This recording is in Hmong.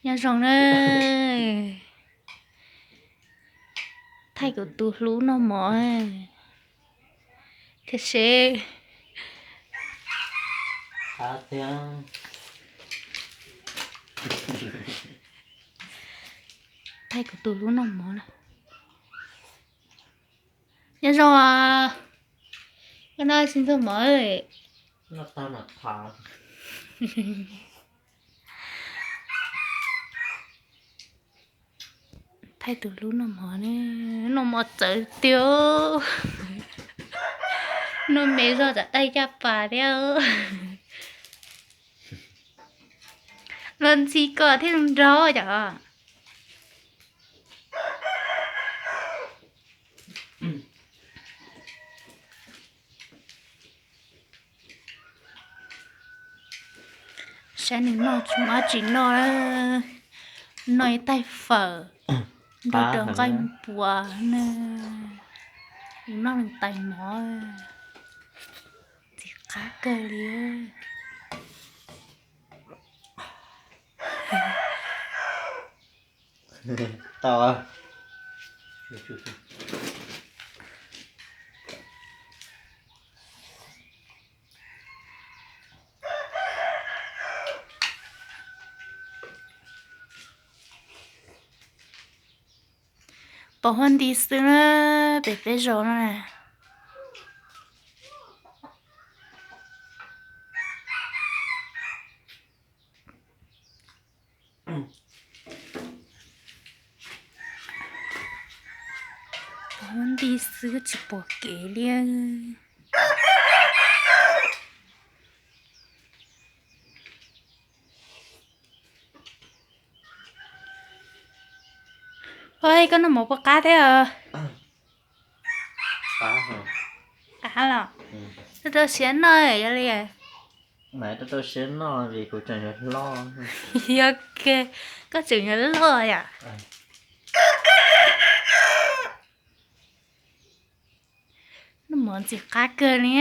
Nyob zoo na, thaij kuv tus hlub noj mov thiab seb. Thaij kuv tus hlub noj mov na. Nyob zoo, koj noj tsis ntxuag mov. Thaij tus hlub noj mov ne, noj mov txawv tiag. Noj me zog tsam daig caj pas thiab. Los ntxhi koj thiaj nrog yom. Saib nws noj tsis muaj dab tsi noj, noj ib tais fawm nrog rau nqaij npua na, nws noj nws tais mov, ntxim qab kawg li. Pom huab nti xwb na, pem peb zos no na. Pom huab nti xwb tsis pom kev li. Ua, koj noj mov puas qab thiab? Qab los? Rau rau siab noj yog li. Rau rau siab noj vim kuv tseem yuav hlob. Yog ke, koj tseem yuav loj yom? Noj mov ntxim qab kawg li.